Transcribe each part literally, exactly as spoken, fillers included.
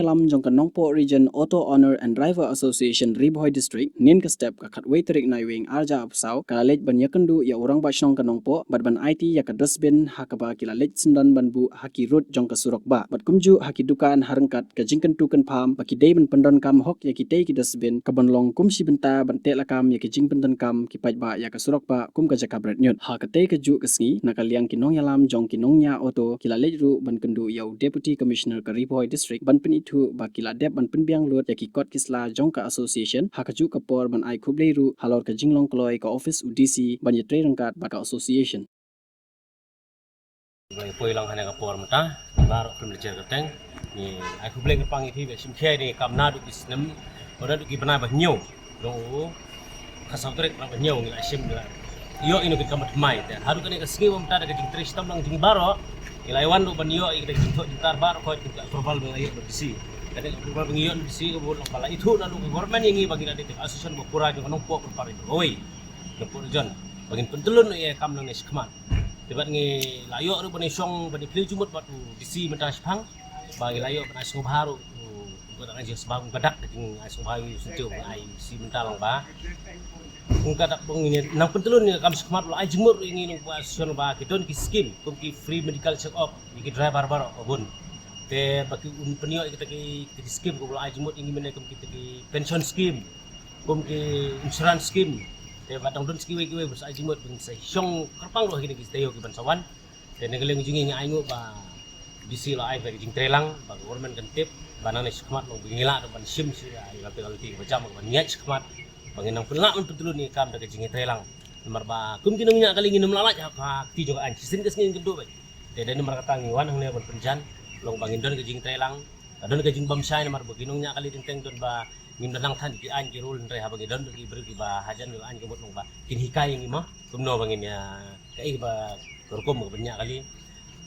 Lam jong ka Nongpoh Region Auto Owner and Driver Association Ri Bhoi District, nin ka step ka khatwei tarik Naiwieng arja apsaw, ka la leit ban ïakynduh ïa u rangbah shnong ka Nongpoh, bad ban aiti ïa ka dustbin ha kaba ki la leit syndon ban buh ha ki rud jong ka surok bah. Bad kumjuh ha ki dukan ha ryngkat ka jingkyntu kynpham ba ki dei ban pyndonkam hok ïa kitei ki dustbin, kaban long kum shi bynta ban teh lakam ïa ki jingpyndonkam ki paidbah ïa ka surok bah kum ka jaka bret ñiut. Ha katei ka juh ka sngi, na ka liang ki nongïalam jong ki nongñiah auto, ki la leit ruh ban kynduh ïa u Deputy Commissioner ka Ri Bhoi District ban pynithuh ba ki la dep ban pynbiang lut ïa ki kot ki sla jong ka association, ha ka juh ka por ban ai khublei ruh halor ka jinglong kloi ka office u D C ban ïatrei ryngkat bad ka association. Ngi poi lang hane ka por mynta, baroh pynbna jer ka teng. Ngi ai khublei kyrpang ïa phi ba shim khia ïa kane ka kam naduh ki snem, ba naduh ki bnai ba hynñiew. Dong u ka saw tarik bnai ba hynñiew ngi la shim, ngi la ïoh ïa kane ka kam thymmai. Te haduh kane ka sngi ba mynta da ka jingtrei shitom lang jong ngi baroh, ngi la ïa wan ruh ban ïoh ïa ka jingthoh jingtar baroh, ko jingthoh approval ba ngi la ïoh na D C. Ka dei ka approval ba ngi ïoh na D C ka bud lang ba la ithuh naduh ka government ïa ngi ba ngi la dei ka association ba pura jong ka Nongpoh Pyrpar Ri Bhoi, Nongpoh Region, ba ngin pyntlun ïa ka kam nangne shakhmat. Te bad ngi la ïoh ruh ban ïashong ban ïaphylla jingmut bad u D C mynta shaphang, ba ngi la ïoh ban ai sngewbha ruh, u, u ka dak ai sngewbha, u ka dak ka jingai sngewbha u syntiew ba ai D C mynta lang ba u ka dak ba ngin nang pyntlun ïa ka kam shakhmat. La ai jingmut ruh ïa ngi nongpoh association ba ki don ki skim kum ki free medical check up ïa ki driver baroh ba bun. Te ba ki un pynïoh ïa kita ki, kita ki skim, kum la ai jingmut ïa ngi mynne kum kita ki pension scheme, kum ki insurance scheme. Te ba dang don sa kiwei kiwei ba sa ai jingmut ba ngin sa shong kyrpang ruh ha kine ki taïew ki ban sa wan. Te na ka liang jong ngi ngi ainguh ba D C la ai ba ka jingtreilang, ba ka government kan tip ba nangne shakhmat long ba ngi lah ban shim shi ïa ka penalty kaba jam, ban ïaid shakhmat, ba ngin nang pynlah ban pyntlun ïa ka kam da ka jingtreilang. Namar ba kum ki nongñiah kali ngin ym lah lait ha ka kti jong ka aiñ, shisien ka sngi ngin kynduh beit. Te dei namar kata ngi wan hangne ban pynjan, long ba ngin don ka jingtreilang, ka don ka jingbymshai namar ba ki nongñiah kali teng teng don ba ngim da nang than ki aiñ ki rule, hynrei haba ngi don ki briew kiba hajan ka aiñ ka mut long ba kin hikai ïa ngi ma kumno ba ngin ïa kaei ba ka rukom kaba ñiah kali.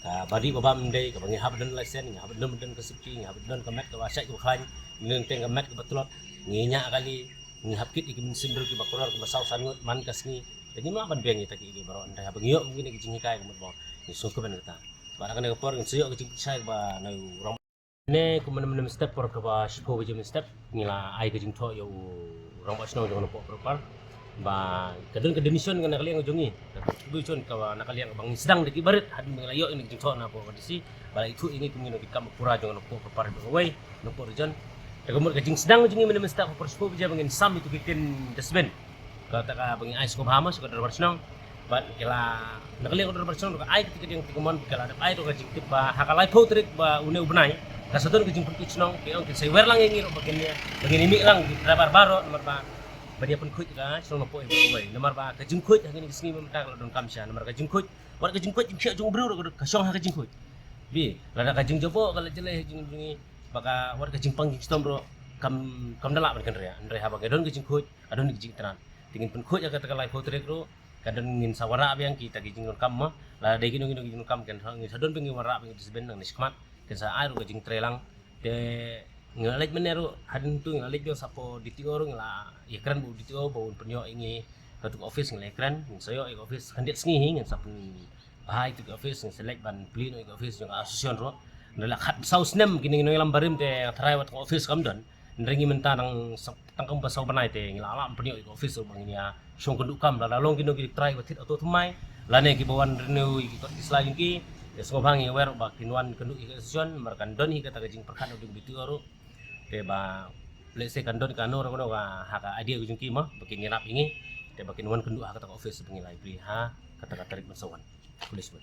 Kaba dih ba bam ym dei, kaba ngi hap don license, ngi hap don, don ka safety, ngi hap don ka met kaba shait kaba khlaiñ, ngi don teng ka met kaba tlot, ngi ñiah kali, ngi hap kit ïa ki mynsiem briew kiba klur kiba saw san ngut man ka sngi. Te ngim lah ban biang ïa kita kiei kiei baroh, hynrei haba ngi ïoh ngi ne ki jinghikai ka mut ba ngi sngewkmen kata. Bad ha kane ka por ngin sa ïoh ka jingpynshai kaba na u rang Ne kumne mynne mynstep por kaba shiphew baje mynstep ngi la ai ka jingthoh ïa u rangbah shnong jong Nongpoh Pyrpar ba ka don ka donation ka na ka liang jong ngi, ka donation kaba na ka liang kaba ngi sdang da ki barit hadien ba ngi la ïoh ïa ka jingthoh na ka D C ba la ithuh ïa ngi kum ngi nongkitkam pura jong Nongpoh Pyrpar ba kawei Nongpoh Region. Te ka mut ka jingsdang jong ngi mynne mynstep por shiphew baje ba ngin sam ïa tu ki tin dustbin. Kata ka ba ngi ai sngewbha ma sha ka dorbar shnong. Bad ki la na ka liang ka dorbar shnong ka ai kata ka ding ka mon, ki la dep ai ruh ka jingtip ba ha ka laiphew tarik ba une u bnai ka sa don ka jingpynkup shnong, ki ong kin sa wer lang ïa ngi ruh ba kin ïa, ba ngin ïa mih lang ki driver baroh namar ba ban ïa pynkhuid ka shnong Nongpoh ïa ba kawei. Namar ba ka jingkhuid ha kine ki sngi mynta ka la donkam sha, namar ka jingkhuid, wat ka jingkhuid jingkhiah jong u briew ruh ka shong ha ka jingkhuid. Bi lada ka jingjaboh ka la jlei ha jing jong ngi ba ka wat ka jingpang jingshitom ruh kam, kam da lah ban kynriah. Hynrei haba ka don ka jingkhuid ka don ka jingthrang. Te ngin pynkhuid ïa kata ka laiphew tarik ruh ka don ngin sa wanrah biang kita ki jingdonkam ma. Lada dei kino kino ki jingdonkam kan ngin sa don biang, ngin wanrah biang ki dustbin nangne shakhmat, kan sa ai ruh ka jingtreilang. Te ngi la leit mynne ruh hadien tu ngi la leit biang sa pdeng D T O ruh, ngi la ïakren bad u D T O ba un pynïoh ïa ngi ha tu ka office, ngi la ïakren, ngin sa ïoh ïa ka office khyndiat sngi hi ngin sa pyn bha ïa tu ka office, ngin sa leit ban plie noh ïa ka office jong ka association ruh. Ngi la khatsaw snem kine ngi nongïalam barim te tharai wat ka office kam don. Hynrei ngi mynta nang sa-, tang kumba saw bnai te ngi la lah ban pynïoh ïa ka office ruh ba ngin ïa shong kynduh kam, lada long kino ki trai ba thied auto thymmai lane kiba wan renew ïa ki kot ki sla jong ki. Te sngewbha ngi wer ba kin wan kynduh ïa ka association, namar kan don hi kata ka jingpyrkhat na u D T O ruh. Te ba lehse kan don kano kano ka ha ka idea ka jong ki ma ba kin ïarap ïa ngi. Te ba kin wan kynduh ha kata ka office ba ngi la plie ha kata ka tarik ban sa wan. Khublei shibun.